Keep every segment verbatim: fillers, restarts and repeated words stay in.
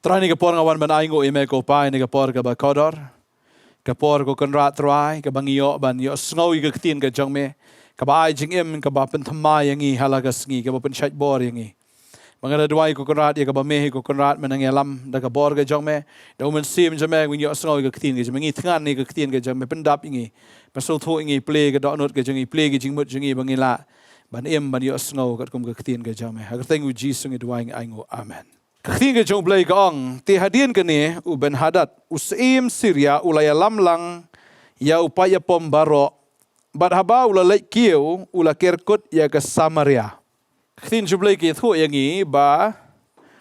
Trai, ha kane ka por nga wan ban ainguh ïa me ko Pa, ha kane ka por kaba kordor. Ka por ko Kynrad Trai, kaba ngi ïoh ban ïohsngew ïa ka ktien ka jong me, kaba ai jingim, kaba pynthymmai ïa ngi ha la ka sngi, kaba pynshait bor ïa ngi. Ba nga da duwai ko Kynrad, ïa kaba me hi ko Kynrad, men nang ïalam da ka bor ka jong me, da U Mynsiem jong me, ngin ïohsngew ïa ka ktien ka jong me, ngi thngan ïa ka ktien ka jong me, pyndap ïa ngi, pynsngewthuh ïa ngi, plie ka dohnud ka jong ngi, plie ka jingmut jong ngi, ba ngin lah ban im, ban ïohsngew katkum ka ktien ka jong me. Ha ka kyrteng U Jisu ngi duwai, ngi ainguh. Amen. Ka ktien ka jong U Blei ka ong, te hadien kane u Benhadad, u syiem Syria, u la ïalam lang ïa u paid ïapom baroh, bad haba u la leit kiew, u la ker kut ïa ka Samaria. Ka ktien jong U Blei ka ïathuh ïa ngi ba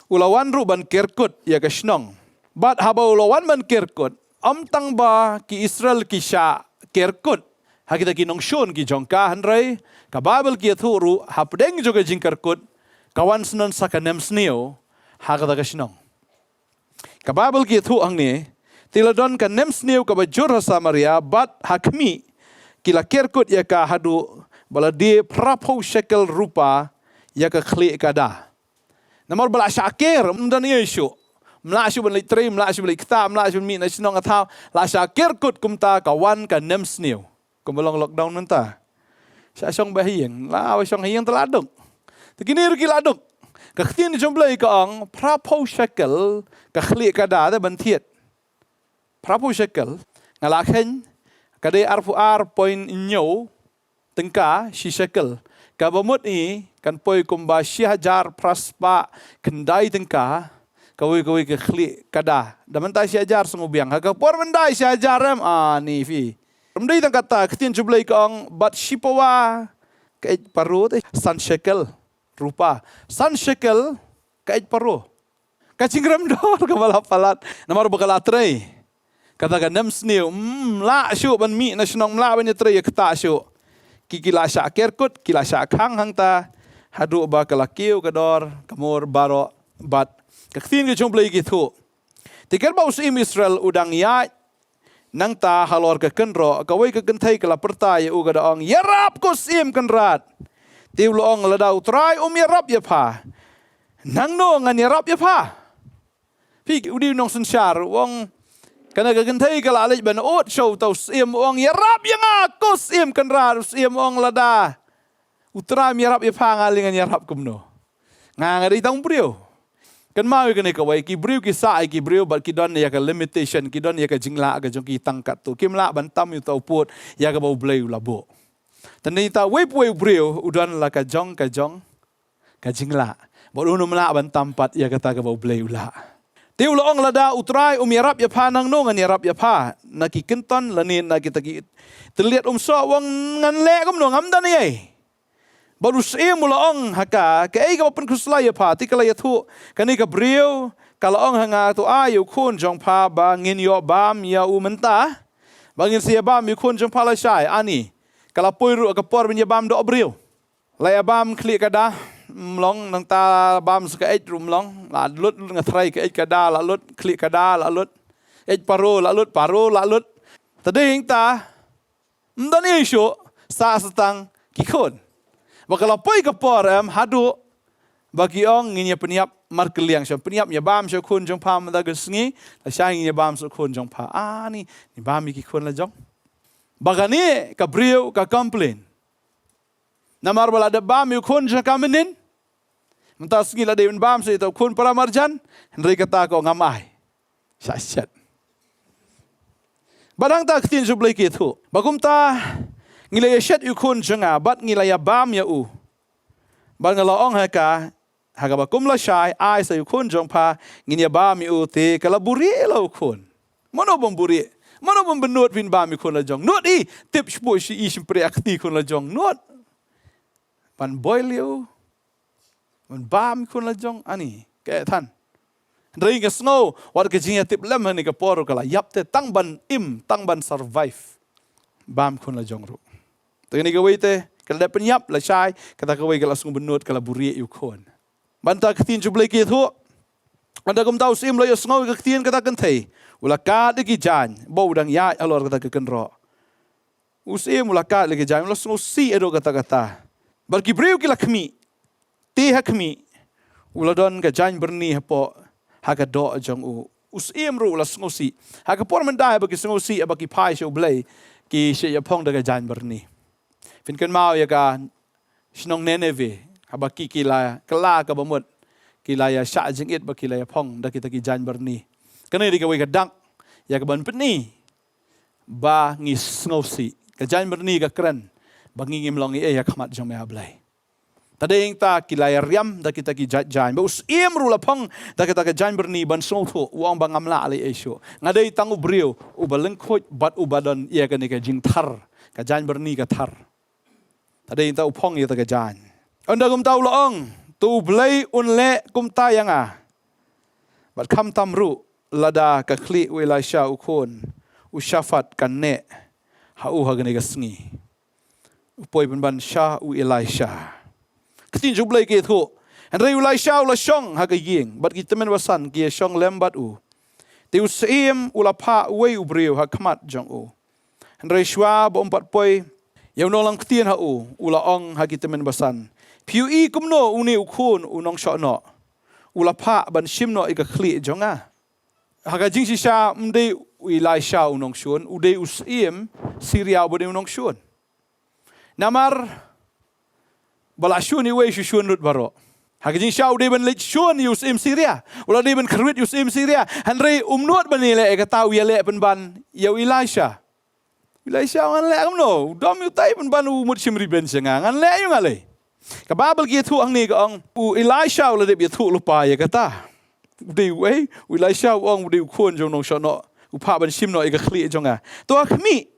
u la wan ruh ban ker kut ïa ka shnong. Bad haba u la wan ban ker kut, ym tang ba ki Israel ki shah ker kut ha kita ki nongshun ki jong ka, hynrei ka Baibl ka ïathuh ruh, hapdeng jong ka jingker kut, ka wan shen sa ka nemsniew ha kata ka shnong. Ka Baibl ka ïathuh hangne, te la don ka nemsniew kaba jur ha Samaria, bad ha khmih, ki la ker kut ïa ka haduh ba la die phraphew shekel rupa ïa ka khlieh ka da. Namar ba la shah ker, ym don ei ei shuh. Ym lah shuh ban leit trei, ym lah shuh ban leit ktah, ym lah shuh ban mih na shnong na thaw, la shah ker kut, kumta ka wan ka nemsniew. Kumba long lockdown mynta, shah shong bad ha ïing, la ba shong ha ïing te la duk. Te kine ruh ki la duk. Ka ktien jong U Blei ka ong, phraphew shekel ka khlieh ka da, te ban thied, phraphew shekel, nga la kheiñ, ka dei arphew ar point hynñiew tyngka shi shekel. Kaba mut hi kan poi kumba shi hajar phra spah khyndai tyngka kawei kawei ka khlieh ka da. Da mynta shi hajar, sngewbiang. Ha ka por ban dei shi hajar em, ani phi. Ym dei tang kata, ka ktien jong U Blei ka ong, bad shi pawa ka eit paro, te san shekel rupa, san shekel ka eit paro. Ka jingrem dor kaba la palat, namar ba ka la trei. Kata ka nemsniew, ym lah shuh ban mih na shnong, ym lah ban ïatrei ïaktah shuh. Ki, ki la shah ker kut, ki la shah khang hangta, haduh ba ka la kiew ka dor, ka mur baroh, bad ka ktien ka jong U Blei ka ïathuh. Te katba u syiem Israel u dang ïaid nangta halor ka kynroh, kawei ka kynthei ka la pyrta ïa u, ka da ong, ïarap ko syiem Kynrad. Te u la ong, lada U Trai um ïarap ïa pha, nangno ngan ïarap ïa pha? Phi, u dei u nongsynshar, u ong, kane ka kynthei ka la leit ban ud sha uta u syiem, u ong, ïarap ïa nga ko syiem Kynrad. U syiem u ong, lada U Trai um ïarap ïa pha, nga lei ngan ïarap kumno? Nga, nga dei tang u briew. Kynmaw ïa kane kawei, ki briew ki sah ïa ki briew, bad ki don ïa ka limitation, ki don ïa ka jinglah ka jong ki tang katto. Kim lah ban tam ïa uta u pud ïa kaba U Blei u la buh. Tang da uta uwei pa uwei u briew u don la ka jong ka jong ka jinglah. Bad un ym lah ban tam pat ïa kata kaba U Blei u lah. Te u la ong, lada U Trai um ïarap ïa pha, nangno ngan ïarap ïa pha? Na ki kynton lane na kita ki tylliat um soh, u ong, ngan leh kumno, ngam don ei ei. Bad u syiem u la ong ha ka, kaei kaba pynkhuslai ïa pha? Te ka la ïathuh, kane ka briew ka la ong ha nga, to ai ïa u khun jong pha ba ngin ïoh bam ïa u mynta, ba ngin sa ïa bam ïa u khun jong pha lashai. Ani, ka la poi ruh ha ka por ban ïa bam doh briew. La ïa bam khlieh ka da, ym long, nangta bam sa ka eit ruh ym long, la lut, lut nga tharai ka eit ka da, la lut khlieh ka da, la lut eit paro, la lut paro, la lut. Te dei hangta, ym don ei ei shuh, sah sa tang ki khun. Ba ka la poi ka por em, haduh ba ki ong, ngin ïa pynïap markylliang, sha pynïap, ïa bam sha u khun jong pha mynta ka sngi, lashai ngin ïa bam sha u khun jong pha. Ani, ngin bam ïa ki khun la jong. Ba kane ka briew ka complain. Namar ba la dep bam ïa u khun jong ka mynnin. Mynta sngi la dei ban bam sha uta u khun para marjan, hynrei kata ka ong, ngam ai. Sha shet. Bad hangta ka ktien jong U Blei ka ïathuh, ba kumta ngi la ïa shet ïa u khun jong nga, bad ngi la ïa bam ïa u. Bad nga la ong ha ka, ha kaba kum lashai, ai sa ïa u khun jong pha, ngin ïa bam ïa u. Te ka la buhrieh la u khun. Mano bym buhrieh? Mano bym bynnud phin bam ïa u khun la jong? Nud i, tip shpuh shi i shympriah kti khun la jong. Nud ban boil ïa u, ban bam ïa u khun la jong, ani, ka eh than. Hynrei nga sngew, wat ka jingïatiplem ha kane ka por ruh ka la ïap te, tang ban im, tang ban survive. Bam ïa u khun la jong ruh. Te kane kawei te, ka la dep pynïap lashai, kata kawei ka la sngew bynnud, ka la buhrieh ïa u khun. Bad hangta ka ktien jong U Blei ka ïathuh, hynda kumta u syiem u la ïohsngew ïa ka ktien kata ka kynthei, u la kad ïa ki jaiñ ba u dang ïaid halor kata ka kynroh. U syiem u la kad ïa ki jaiñ, u la sngewsih haduh katta katta. Bad ki briew ki la khmih. Te ha khmih, u la don ka jaiñbyrni hapoh, ha ka doh jong u. U Syiem ruh u la sngewsih. Ha ka por mynta ba ki sngewsih ba ki phai sha U Blei, ki shah ïaphong da ka jaiñbyrni. Phin kynmaw ïa ka shnong Nineveh, haba ki, ki la kylla kaba mut, ki la ïa shah jingit ba ki la ïaphong da kita ki jaiñbyrni. Kane dei kawei ka dak ïa kaban pyni ba ngi sngewsih. Ka jaiñbyrni ka kren ba ngi ngim long ei ei ha khmat jong me, A Blei. Te dei ïa kata ki la ïa riam da kita ki jait jaiñ. Ba U Syiem ruh u la phong da kita ki jaiñbyrni ban sngewthuh, u ong ba ngam lah leh ei shuh. Nga dei tang u briew uba lyngkhuid bad uba don ïa kane ka jingthar, ka jaiñbyrni ka thar. Te dei ïa kata u phong ïa kata ka jaiñ. Ynda kumta u la ong, to U Blei un leh kumta ïa nga. Bad khamtam ruh lada ka khlieh u Elisha u khun u Shaphat kan neh ha u ha kane ka sngi. U poi pynban sha u Elisha. Ka ktien jong U Blei ka ïathuh, hynrei u Elisha u la shong ha ka ïing, bad ki tymmen basan ki ïa shong lem bad u. Te U Syiem u la phah uwei u briew ha khmat jong u. Hynrei shuwa ba um pat poi ïa u nonglam ktien ha u, u la ong ha ki tymmen basan, phi ïohi kumno une u khun u nongshohnoh u la phah ban shim noh ïa ka khlieh jong nga? Ha ka jingshisha ym dei u Elisha u nongshun, u dei u syiem Syria uba dei u nongshun. Namar ba la shun iwei shu shun lut baroh. Ha ka jingshisha u dei ban leit shun ïa u syiem Syria, u la dei ban kyrwit ïa u syiem Syria. Hynrei um nud ban ïaleh ïa kata, u ïaleh pynban ïa u Elisha. U Elisha, ngan leh kumno? U dom ïa utai pynban u mut shim revenge ïa nga. Ngan leh ïa u nga lei. Ka Baibl ka ïathuh hangne ka ong, u Elisha u la dep ïathuh lypa ïa kata. U dei uei? U Elisha u ong u dei u khun jong u nongshohnoh u phah ban shim noh ïa ka khlieh jong nga. To ha khmih,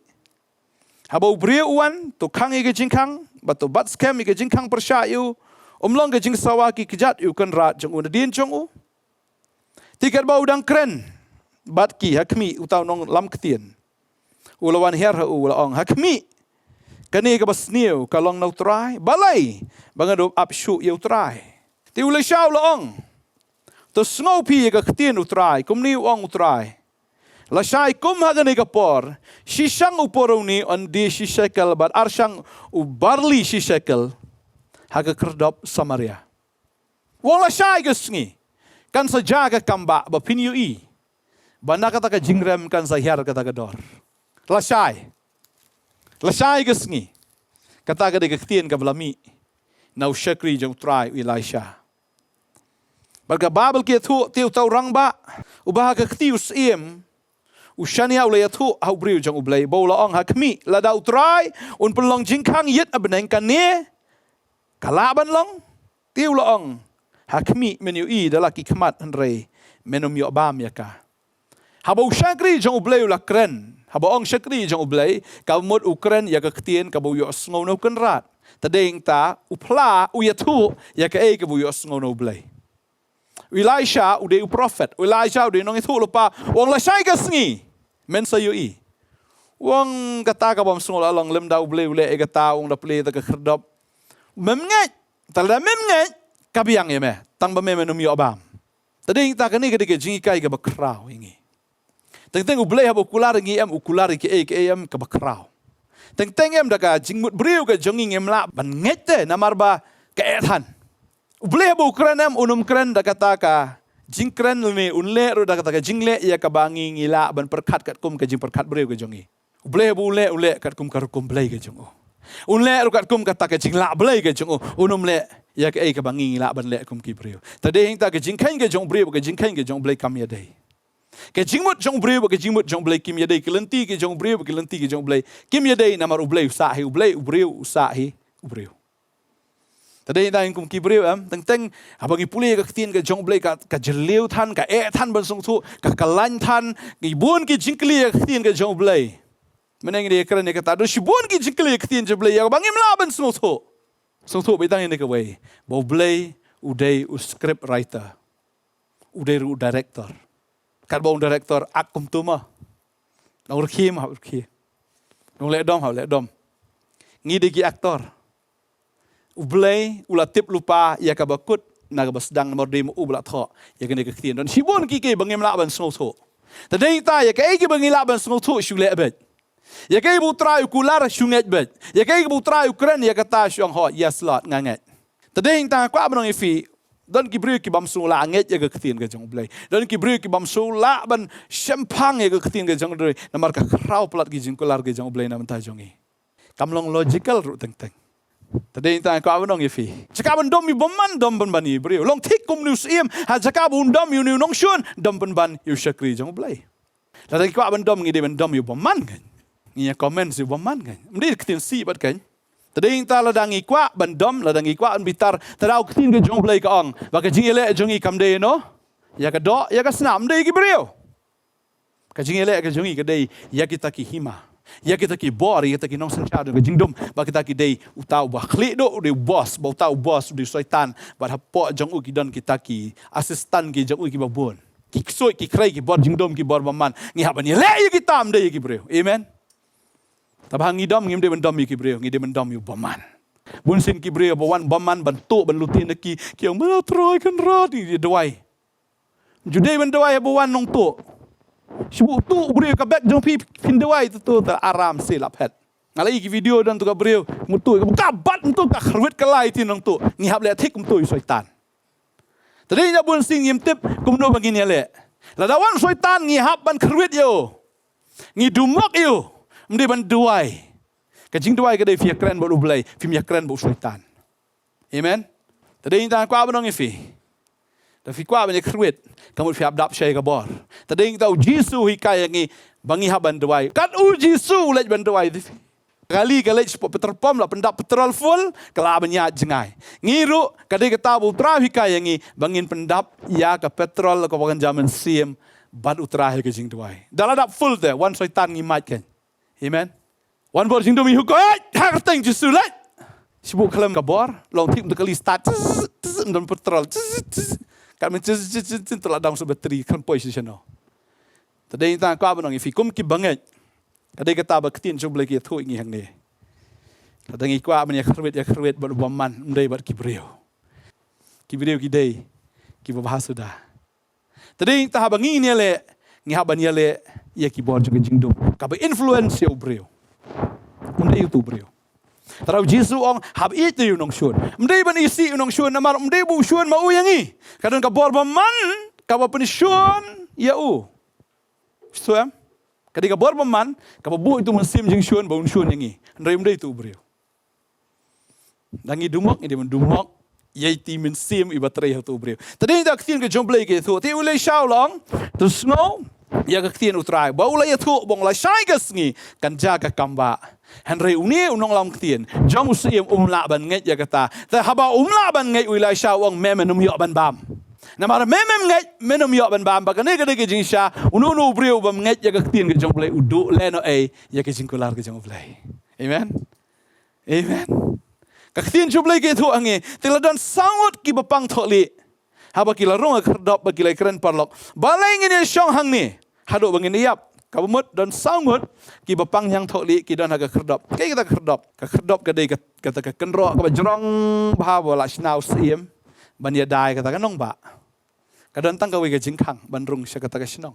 haba u briew u wan, to khang ïa ka jingkhang, bad to bat skhem ïa ka jingkhang pyrshah ïa u. Um long ka jingsawa ki kjat ïa u kynrad jong u nadien jong u. Te katba u dang kren bad ki ha khmih, uta u nonglam ktien u la wan hiar ha u, u la ong, ha khmih, kane kaba sniew ka long na U Trai. Balei ba nga dei ban ap shuh ïa U Trai? Te u Elisha u la ong, to sngew phi ïa ka ktien U Trai. Kumne u ong U Trai, lashai kum ha kane ka por, shishang u porouni yn die shi shekel bad arshang u barli shi shekel ha ka khyrdop Samaria. U ong lashai ka sngi kan sa jia ka kam ba, ba phin ïohi ba na kata ka jingrem kan sa hiar kata ka dor. Lashai. Lashai ka sngi. Kata ka dei ka ktien kaba la mih na u shakri jong U Trai u Elisha. Bad ka Baibl ka ïathuh, te uta u rangbah uba ha ka kti u syiem u shaniah u la ïathuh ha u briew jong U Blei, ba u la ong, ha khmih, lada U Trai un pynlong jingkhang ïit ha bneng, kane ka lah ban long? Te u la ong, ha khmih, men ïohi da la ki khmat, hynrei men ym ïoh bam ïa ka. Haba u shakri jong U Blei u la kren, haba ong shakri jong U Blei, ka mut u kren ïa ka ktien kaba u ïohsngew na u kynrad. Te dei ïa kata u phla, u ïathuh ïa kaei kaba u ïohsngew na U Blei. U Elisha u dei u prophet, u Elisha u dei u nongïathuh lypa. U ong lashai ka sngi men sa ïohi. U ong kata ka bym sngew la long, lymda U Blei u leh ïa kata, u ong da plie da ka khyrdop. Mem ngeit, te lada mem ngeit, ka biang ïa me, tang ba me men ym ïoh bam. Te dei ïa kata, kane ka dei ka jinghikai kaba khraw ïa ngi. Teng teng U Blei haba u kular ïa ngi em, u kular ïa kiei kiei em kaba khraw. Teng teng em da ka jingmut briew ka jong ngi ngim lah ban ngeit te, namar ba ka eh than. U Blei haba u kren em, un ym kren da kata ka jingkren lane un leh ruh da kata ka jingleh ïa kaba ngi ngi lah ban pyrkhat katkum ka jingpyrkhat briew ka jong ngi. U Blei haba u leh, u leh katkum ka rukom Blei ka jong u. Un leh ruh katkum kata ka jinglah Blei ka jong u. Un ym leh ïa kaei kaba ngi ngi lah ban leh kum ki briew. Te dei ïa kata, ka jingkheiñ ka jong u briew, ka jingkheiñ ka jong U Blei kam ïadei. Ka jingmut jong u briew bad ka jingmut jong U Blei kim ïadei, ka lynti ka jong u briew bad ka lynti ka jong U Blei kim ïadei, namar U Blei u sah hi U Blei, u briew u sah hi u briew. Te dei ïa ngi kum ki briew em, teng teng haba ngi pule ka ktien ka jong U Blei ka, ka jylliew than, ka eh than ban sngewthuh, ka khlaiñ than, ngi bun ki jingkylli ïa ka ktien ka jong U Blei. Mynne ngi dei kren ïa kata, don shibun ki jingkylli ïa ka ktien jong U Blei ïa kaba ngim lah ban sngewthuh. Sngewthuh beit tang ïa kane kawei, ba U Blei u dei u script writer. U dei ruh u director. Katba u director, ak kumtu ma. Nongrkhie ma, hap rkhie. Nongleh dom, hap leh dom. Ngi dei ki actor. U Blei u la tip lypa ïa kaba kut na kaba sdang, namar dei ma u ba la thoh ïa kane ka ktien. Don shibun ki kiei ba ngim lah ban sngewthuh. Te dei ta ïa kaei kiba ngi lah ban sngewthuh, shu leh beit. Ïa kaei ba U Trai u kular, shu ngeit beit. Ïa kaei ba U Trai u kren ïa kata, shu ong, ho, yes Lord, nga ngeit. Te dei ta, kwah ban ong ïa phi, Don ki briew ki bym shu lah ngeit ïa ka ktien ka jong U Blei. Don ki briew ki bym shu lah ban shemphang ïa ka ktien ka jong U Blei. Namar ka khraw palat ki jingkular ka jong U Blei na bynta jong ngi. Kam long logical ruh teng teng. Te dei tang kwah ban ong ïa phi, jaka ban dom ïa u bymman, dom pynban ïa u briew. Long thik kum une u syiem, ha jaka ban dom ïa une u nongshun, dom pynban ïa u shakri jong U Blei. Lada ngi kwah ban dom, ngi dei ban dom ïa u bymman kan. Ngi ïa comment ïa u bymman kan. Ym dei ktien sih pat kan. Te dei tang lada ngi kwah ban dom, lada ngi kwah ban bitar, te da u ktien ka jong U Blei ka ong ba ka jingïaleh jong ngi kam dei ïa uno, ïa ka doh, ïa ka snam, ym dei ïa ki briew. Ka jingïaleh ka jong ngi ka dei ïa kita ki hima, ïa kita ki bor, ïa kita ki nongsynshar jong ka jingdum, ba kita ki dei uta uba khlieh duh u dei u boss, ba uta u boss u dei u Soitan, bad hapoh jong u ki don kita ki assistant ki jong u kiba bun, ki ksuid, ki khrei, ki bor jingdum, ki bor bymman. Ngi hap ban ïaleh ïa kita, ym dei ïa ki briew. Amen. Te ba ngi dom, ngim dei ban dom ïa ki briew, ngi dei ban dom ïa u bymman. Bunsien ki briew ba wan bymman ban tuh, ban lute na ki, ki ong, "Mano Trai Kynrad," ngi duwai. Ju dei ban duwai haba wan nongtuh. Shu tuh u briew ka bek jong phi, phin duwai, tuh tuh, te aram se la phet. Nga la ïohi ki video don tu ka briew, mynta ka bat, mynta ka khrwit ka lai, te nongtuh. Ngi hap leh thik kumta ïa u Soitan. Te dei na bunsien ngim tip kumno ba ngin ïaleh. Lada wan u Soitan ngi hap ban khrwit ïa u. Ngi dumok ïa u. Ym dei ban duwai. Ka jingduwai ka dei phi ïakren bad U Blei, phim ïakren bad u Soitan. Amen. Te dei tang kwah ban ong ïa phi, da phi kwah ban ïakhrwit, ka mut phi hap dap shai ka bor. Te dei tang u Jisu u hikai ïa ngi ba ngi hap ban duwai. Kat u Jisu u leit ban duwai, te phi. Kali ka leit shapoh petrol pump, la pyndap petrol full, ka la ban ïaid jngai. Ngi ruh ka dei kata ba u Trai u hikai ïa ngi ba ngin pyndap ïa ka petrol, ka ba kan jam mynsiem bad u Trai ha ka jingduwai. Da la dap full te, wan Soitan ngi mait kan. Amen. Wan bor jingdum ïa u, ko, eh, ha kyrteng Jisu leit. Shu buh khlem ka bor, long thik mynta kali start, tss, tss, ym don petrol, tss, tss. Kat mynta tss, tss, tss, tss, te la down sa battery, kan poi sha shano. Te dei tang kwah ban ong ïa phi kum ki bangeit. Ka dei kata ba ka ktien jong U Blei ka ïathuh ïa ngi hangne. Lada ngi kwah ban ïakhrwit, ïakhrwit bad u bymman, ym dei bad ki briew. Ki briew ki dei kiba bha suda. Te dei tang haba ngin ïaleh, ngi hap ban ïaleh ïa ki bor jong ka jingdum, kaba influence ïa u briew. Ym dei uto u briew. Te da u Jisu u ong, hap ïeit ïa u nongshun. Ym dei ban isih u nongshun, namar ym dei ba u shun ma u ïa ngi. Ka don ka bor bymman kaba pynshun ïa u. Sngewthuh em? Ka dei ka bor bymman kaba buh ïa uto u mynsiem jingshun ba un shun ïa ngi. Hynrei ym dei uto u briew. Da ngi dumok, ngi dei ban dumok ïa iti mynsiem iba trei ha uto u briew. Te dei tang ka ktien ka jong U Blei ka ïathuh. Te u Elisha u la ong, to sngew ïa ka ktien U Trai ba u la ïathuh, ba ong lashai ka sngi kan jia ka kam ba. Hynrei une u nonglam ktien jong u syiem um lah ban ngeit ïa kata. Te haba um lah ban ngeit, u Elisha u ong, me men ym ïoh ban bam. Namar me mem ngeit, men ym ïoh ban bam. Ba kane ka dei ka jingshisha, uno uno u briew bym ngeit ïa ka ktien ka jong U Blei u duh lehnohei ïa ka jingkular ka jong U Blei. Amen. Amen. Ka ktien jong U Blei ka ïathuh ha ngi, te la don saw ngut kiba pang thoklieh haba ki la rung ha ka khyrdop bad ki la ïakren paralok, balei ngin ïashong hangne haduh ba ngin ïap? Kaba mut don saw ngut kiba pang ñiang thoklieh ki don ha ka khyrdop. Kaei kata ka khyrdop? Ka khyrdop ka dei ka, kata ka kynroh kaba jrong bha ba la shna u syiem ban ïada ïa kata ka nongbah. Ka don tang kawei ka jingkhang ban rung sha kata ka shnong.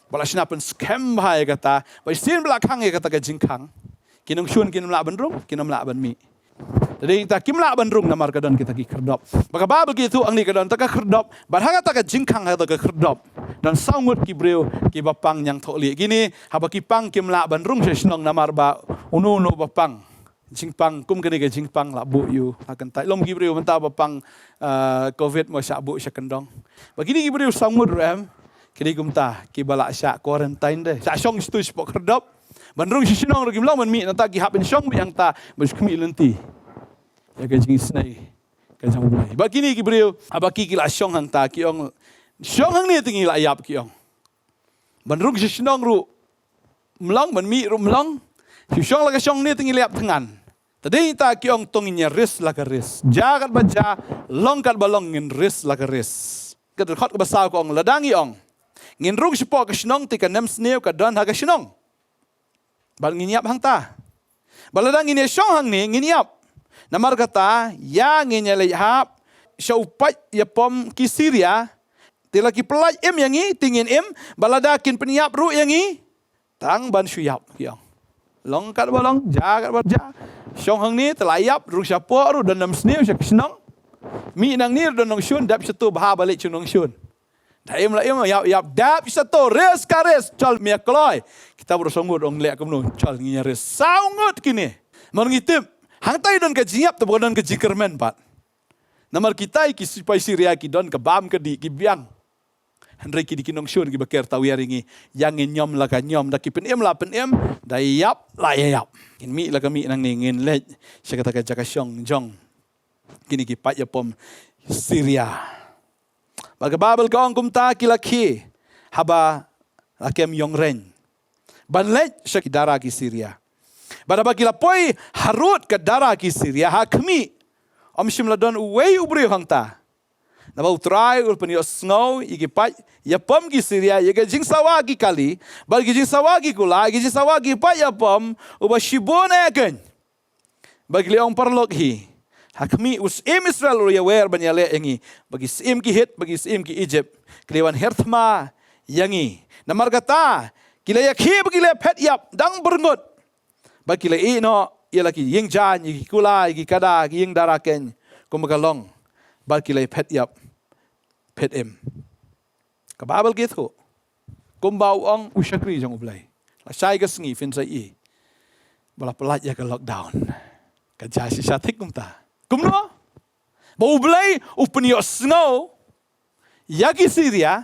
Ba la shna pynskhem bha ïa kata, ba shisien ba la khang ïa kata ka jingkhang, ki nongshun kin ym lah ban rung, kin ym lah ban mih. Te dei tang kim lah ban rung namar ka don kita ki khyrdop. Ba kaba ba ki ïathuh hangne ka don tang ka khyrdop, bad ha kata ka jingkhang ha kata ka khyrdop don saw ngut ki briew kiba pang ñiang thoklieh. Kine haba ki pang kim lah ban rung sha shnong namar ba uno uno ba pang. Jingpang, kum kane ka jingpang la buh ïa u ha kyntait. Long ki briew mynta ba pang, ah, covid mo shah buh sha kyndong. Ba kine ki briew saw ngut ruh em, kine kumta kiba la shah quarantine de, shah shong shatu shapoh khyrdop. Ban rung sha shnong ruh kim long ban mih, nangta ki hap ban shong beit hangta ban shu khmih lynti ïa ka jingisynei ka jong U Blei. Ba kine ki briew haba ki, ki la shong hangta ki ong, shong hangne te ngi la ïap, ki ong. Ban rung sha shnong ruh ym long, ban mih ruh ym long. Shu shong la ka shong ne te ngi la ïap thngan. Te dei tang ki ong to ngin ïa risk la ka risk. Jia katba jia, long katba long, ngin risk la ka risk. Ka dkhot kaba saw ka ong, lada ngi ong ngin rung shapoh ka shnong te ka nemsniew ka don ha ka shnong. Bad ngin ïap hangta. Bad lada ngin ïashong hangne ngin ïap. Namar kata ïa ngin ïaleit hap sha u paid ïapom ki Syria. Te la ki pyllait im ïa ngi te ngin im. Bad lada kin pynïap ruh ïa ngi, tang ban shu ïap, ki ong. Long katba long, jia katba jia. Shong hangne te la ïap, rung shapoh ruh don nemsniew sha ka shnong. Mih nangne don nongshun, dep shato bha ba leit sha nongshun. Da im la im, ïap ïap, dep shato, res ka res, chal mia kloi. Kita bro songut ong leh kumno, chal ngi res. Saw ngut kine. Mar ngi tip, hangtai don ka jingïap, te ba don ka jingkyrmen pat. Namar kita ki sipai Syria ki don ka bam ka dih ki biang. Hynrei ki dei ki nongshun kiba ker tawiar ïa ngi, ïa ngin ñiom la ka ñiom, da ki pynim la pynim, da ïap la ïap. Ngin mih la ka mih nangne, ngin leit sha kata ka jaka shong jong kine ki paid ïapom Syria. Bad ka Baibl ka ong kumta, ki la khie haba la kem ïong reiñ ban leit sha ki dara ki Syria. Bad haba ki la poi harud ka dara ki Syria, ha khmih, ym shym la don uwei u briew hangta. Naba U Trai u la pynïohsngew ïa ki paid ïapom ki Syria ïa ka jingsawa ki kali, bad ki jingsawa ki kular, ki jingsawa ki paid ïapom, uba shibun eh keiñ. Bad ki la ong paralok hi, ha khmih u syiem Israel u la ïawer ban ïaleh ïa ngi bad ki syiem ki Hit, bad ki syiem ki Egypt, ki la wan her thma ïa ngi. Namar kata, ki la ïakhih bad ki la phet ïap dang byrngut. Bad ki la ïeh noh ïa la ki ïing jaiñ, ïa ki kular, ïa ki kada, ki ïing dara keiñ, kumba ka long. Bad ki la phet ïap, phet im. Ka Baibl ka ïathuh, kumba u ong u shakri jong U Blei, lashai ka sngi phin sa ïohi ba la pyllait ïa ka lockdown. Ka jia shisha thik kumta. Kumno? Ba U Blei u pynïohsngew ïa ki Syria,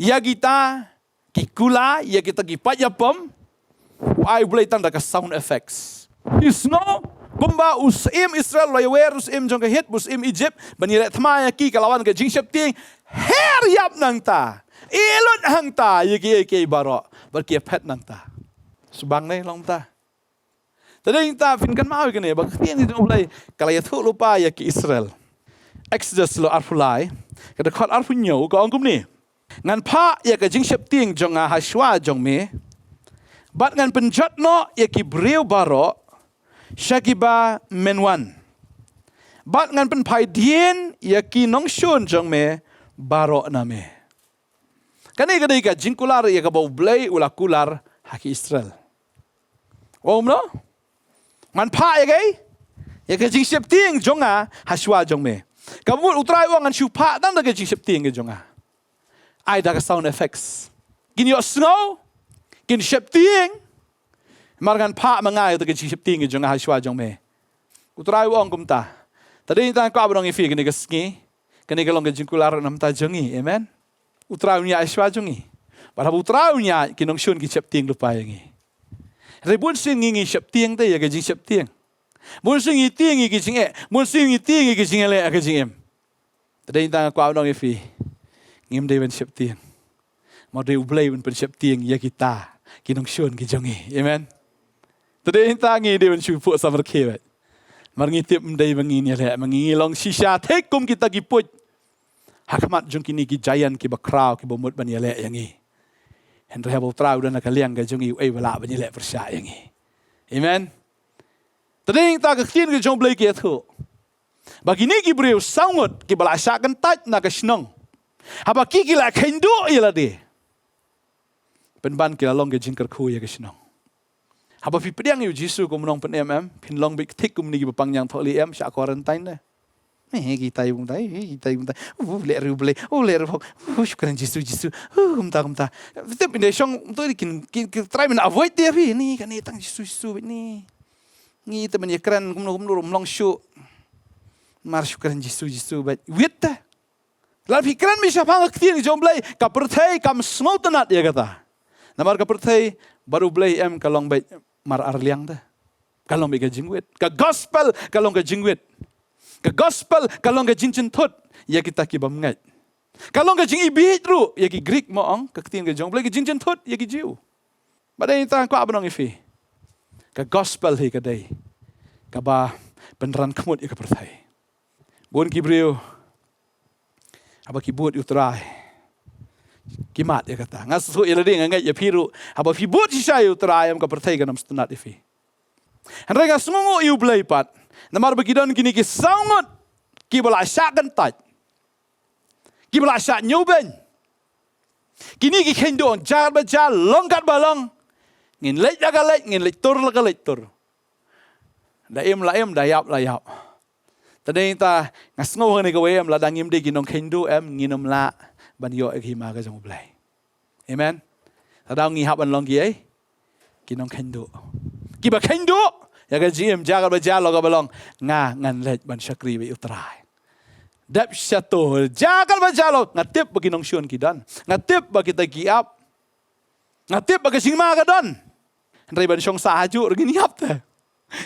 ïa kita ki kular, ïa kita ki paid ïapom, u ai U Blei tang da ka sound effects. Ki sngew kumba u syiem Israel u la ïawer u syiem jong ka Hit, u syiem Egypt, ban ïaleh thma ïa ki, ka la wan ka jingsheptieng, her ïap nangta, ïeh lut hangta ïa kiei kiei baroh, bad ki ïaphet nangta. Shu bang ne long ta. Te dei nangta phin kynmaw ïa kane, ba ka ktien ka jong U Blei ka la ïathuh lypa ïa ki Israel. Exodus lynnong arphew lai, ka dkhot arphew hynñiew, ka ong kumne: Ngan phah ïa ka jingsheptieng jong nga ha shuwa jong me, bad ngan pynjot noh ïa ki briew baroh sha kiba men wan, bad ngan pynphai dien ïa ki nongshun jong me baroh na me. Kane ka dei ka jingkular ïa kaba U Blei u la kular ha ki Israel. Ong kumno? Ngan phah ïa ka, ïa ka jingsheptieng jong nga ha shuwa jong me. Ka mut U Trai u ong ngan shu phah tang da ka jingsheptieng ka jong nga. Ai da ka sound effects. Kin ïohsngew, kin sheptieng, mar ngan phah ma nga ïa ka jingsheptieng ka jong nga ha shuwa jong me. U Trai u ong kumta. Te dei nangta nga kwah ban ong ïa phi kane ka sngi, kane ka long ka jingkular na ka bynta jong ngi. Amen. U Trai un ïaid ha shuwa jong ngi. Bad haba U Trai un ïaid, ki nongshun kin sheptieng lypa ïa ngi. Hynrei bun sien ngi, ngi sheptieng te ïa ka jingsheptieng. Bun sien ngi tieng ïa ka jingeh. Bun sien ngi tieng ïa ka jingïaleh, ka jingim. Te dei nangta nga kwah ban ong ïa phi, ngim dei ban sheptieng. Namar dei U Blei un pynsheptieng ïa kita ki nongshun ki jong ngi. Amen. Te dei nangta ngi dei ban shu phuh samrkhie beit. Namar ngi tip ym dei ba ngin ïaleh, ma ngi ngi long shisha thik kum kita ki puit ha khmat jong kine ki giant kiba khraw kiba mut ban ïaleh ïa ngi. Hynrei haba U Trai u don ha ka liang ka jong ngi, uei ba lah ban ïaleh pyrshah ïa ngi? Amen. Te dei nangta ka ktien ka jong U Blei ka ïathuh ba kine ki briew saw ngut kiba la shah kyntait na ka shnong, haba ki ki la kheiñ duh ïa lade, pynban ki la long ka jingkyrkhu ïa ka shnong. Haba phi pdiang ïa U Jisu kum u nongpynim, em, phin long beit thik kum kine kiba pang ñiangthohlieh, em, shah quarantine de. Eh, kita ïa kumta, eh, kita ïa kumta. Uh, leh ruh U Blei, uh, leh ruh hok. Uh, shukran Jisu, Jisu. Uh, kumta, kumta. Tip ynda shong to kin, kin, kin try ban avoid ïa phi. Ni kane tang Jisu, Jisu beit ni. Ngi te ban ïakren kumno kumno ruh ym long shuh. Mar shukran Jisu, Jisu beit. Wit te. Lada phi kren beit shaphang ka ktien jong U Blei, ka pyrthei kam sngewtynnat ïa kata. Namar ka pyrthei bad U Blei, em, ka long beit mar arliang te. Ka long beit ka jingwit. Ka gospel ka long ka jingwit. Ka gospel ka long ka jingjynthut ïa kita ki bym ngeit. Ka long ka jingibieit ruh ïa ki Greek, mo ong ka ktien ka jong U Blei, ka jingjynthut ïa ki Jiw. Bad dei nangta nga kwah ban ong ïa phi, ka gospel hi ka dei kaba pynrankhmut ïa ka pyrthei. Bun ki briew, haba ki bud ïa U Trai, ki mad ïa kata. Nga sngewthuh ïa lade, nga ngeit ïa phi ruh, haba phi bud shisha ïa U Trai, em, ka pyrthei kan ym sngewtynnat ïa phi. Hynrei nga sngewnguh ïa U Blei pat, namar ba ki don kine ki saw ngut kiba la shah kyntait, kiba la shah ñiewbeiñ. Kine ki kheiñ duh, jar ba jar, long kat ba long. Ngin leit la ka leit, ngin leit tur la ka leit tur. Da im la im, da ïap la ïap. Te dei ta nga sngew hangne kawei em, lada ngim dei ki nongkheiñ duh em, ngin ym lah ban ïoh ïa ka hima ka jong U Blei. Amen. Lada ngi hap ban long ki ei, ki nongkheiñ duh. Kiba kheiñ duh ïa ka jingim, jaka ba jia lo kaba long, nga ngan leit ban shakri bad U Trai. Dep shato, jaka ba jia lo, nga tip ba ki nongshun ki don. Nga tip ba kita ki ap. Nga tip ba ka jingma ka don. Hynrei ban shong sah hajuh ruh ngin ïap te.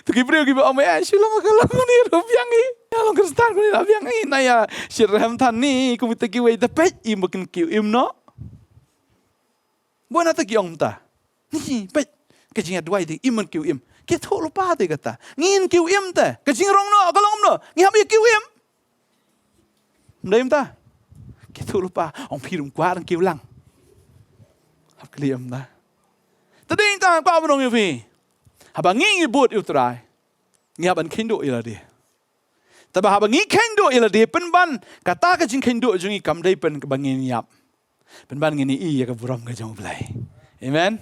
To ki briew kiba ong, eh, shi long ka long ni ruh biang i. Ïa long Khristan kuni la biang i. Na ïa shi rhem than ni kumta kiwei da peit i, ba kin kiew im noh. Bun ata ki ong mynta. Ni peit ka jingïaduwai te im, ban kiew im. Ki thuh lypa te kata. Ngin kiew im te. Ka jingrong noh ka long kumno? Ngi hap ïa kiew im. Ym dei mynta. Ki thuh lypa, ong phi ruh kwah dang kiew lang. Hap kylli ym da. Te dei mynta kwah ban ong ïa phi, haba ngi ngi bud ïa U Trai, ngi hap ban kheiñ duh ïa lade. Te ba haba ngi kheiñ duh ïa lade, pynban kata ka jingkheiñ duh jong ngi kam dei pynban ngin ïap. Pynban ngin ïohi ïa ka burom ka jong U Blei. Amen.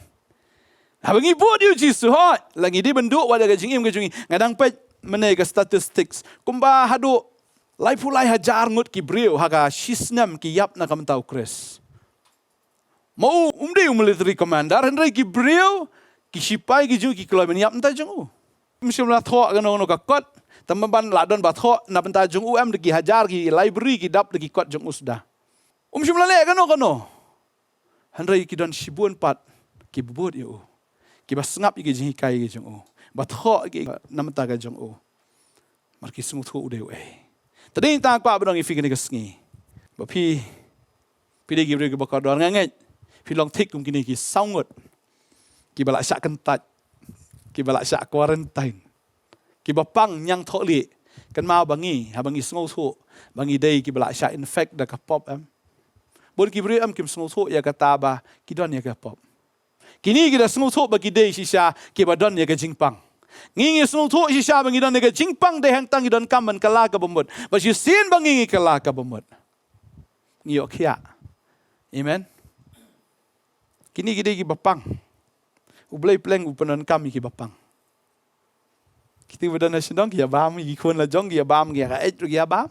Haba ngi bud ïa U Jisu, hooid, la ngi dei ban duh wat ïa ka jingim ka jong ngi. Nga dang peit mynne ka statistics, kumba haduh laiphew lai hajar ngut ki briew ha ka shisnem ki ïap na ka bynta U Khrist. Ma u um dei u military commander, hynrei ki briew, ki shipai ki jong u, ki kloi ban ïap na ka bynta jong u. Um shym la thoh kano kano ka kot, tang ban la don ba thoh na ka bynta jong u, em, da ki hajar ki library ki dap da ki kot jong u suda. Um shym la leh kano kano. Hynrei ki don shibun pat kiba bud ïa u, kiba sngap ïa ki jinghikai ki jong u, ba thoh ïa ki na ka bynta ka jong u. Namar ki sngewthuh u dei uei. Te dei tang kwah ban ong ïa phi kane ka sngi, ba phi, phi dei ki briew kiba kordor, nga ngeit phi long thik kum kine ki saw ngut kiba la shah kyntait, kiba la shah quarantine, kiba pang ñiangthohlieh. Kynmaw ba ngi, haba ngi sngewthuh ba ngi dei kiba la shah infect da ka pop, em, bun ki briew, em, kim sngewthuh ïa kata ba ki don ïa ka pop. Kine ki da sngewthuh ba ki dei shisha kiba don ïa ka jingpang. Ngi ngi sngewthuh shisha ba ngi don ïa ka jingpang, dei hangta ngi donkam ban kylla kaba mut. Ba shisien ba ngi ngi kylla kaba mut, ngi ïoh khiah. Amen. Kine ki dei kiba pang. U Blei pleng u pyndonkam ïa kiba pang. Kito ba don ha shnong ki ïa bam, ïa ki khun la jong ki ïa bam, ki ïa ka eit ruh ki ïa bam.